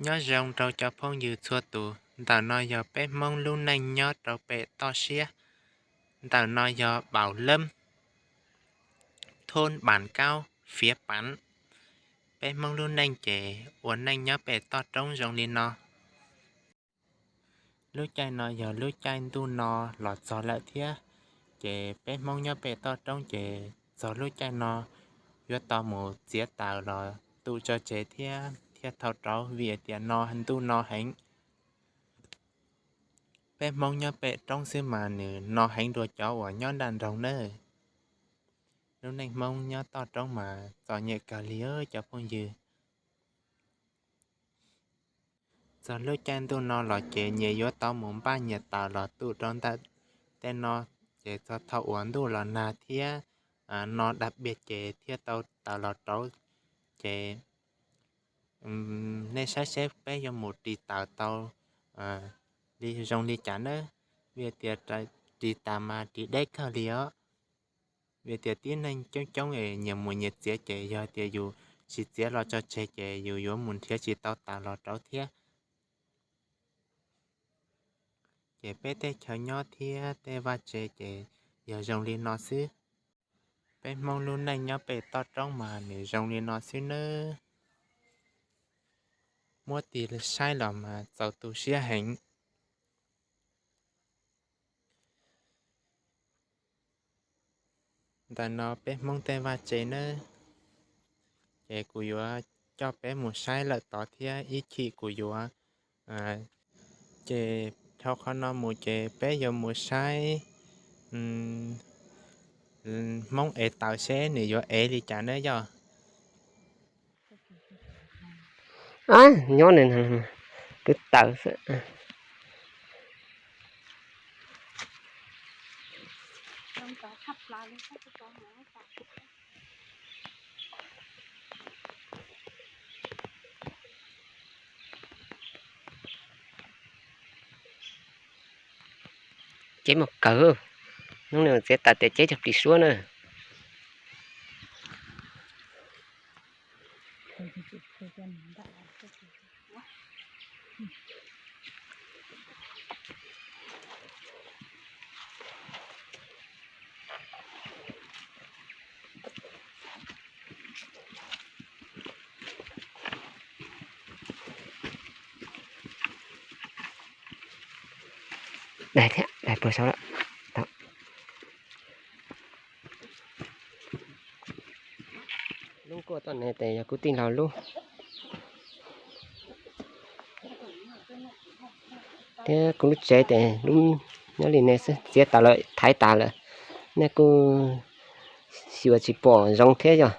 Nyob zoo rau cov phooj ywg txhua tus, ntawm no yog peb Hmoob lub neej nyob rau pem toj siab. Ntawm no yog Baum Lab, thôn Bản Cao, Phiaj Pam. Peb Hmoob lub neej ces ua neej nyob pem toj roob zoo li no. Lub caij no yog lub caij ntuj no los txog lawm thiab, ces peb Hmoob nyob pem toj roob ces txog lub caij no yuav tau mus txiav taws los tu tso tseg thiab thiaj tau rauv, vim tias no ntuj no heev. Peb Hmoob nyob pem roob xwb mas nws no heev dua cov uas nyob nram nroog nawb. Lub neej Hmoob nyob toj roob mas txom nyem kawg li cov phooj ywg. Txog lub caij ntuj no los ces nyias yuav tau mus npaj nyias taws los tu rau ntawm tej no, ces txog thaum uas ntuj los nag thiab no đặc biệt ces thiaj tau taws los rauv. Ces nej saib seb peb yuav mus ris taws tau li zoo li cas nawb, vim tias ris taws mas ris deb kawg li os. Vim tias tib neeg coob coob es nyias mus nyias txiav ces yog tias yus tsis txiav los tso tseg ces yus yuav mus nrhiav tsis tau taws los rauv thiab. Ces peb teb chaws nyob thiab tej vaj tse ces yog zoo li no xwb. Peb Hmoob lub neej nyob pem toj roob mas nws zoo li no xwb nawb. Muab tig saib los mas txaus tu siab heev. Ntawm no peb Hmoob tej vaj tse nawb. Ces kuv yuav coj peb mus saib lawm tod thiab ib chim kuv yuav, ces dhau qhov no mus ces peb yuav mus saib Hmoob ev taws seb nws yuav ev li cas nawb yog. Nyob nws twb taws xwb. Ceb mus kawg, hnub no txiav taws tias ceb cog plis suab na. Dai thiab, dai puag saud lawm. Lub kuaj toj ne tes yog kuv tij laug lub, thiab kuv lub tsev tes lub nyob li ne xwb, txiav tas lawm thaiv tas lawm, nej kuj xyuas tsis pom zoo thiab yog.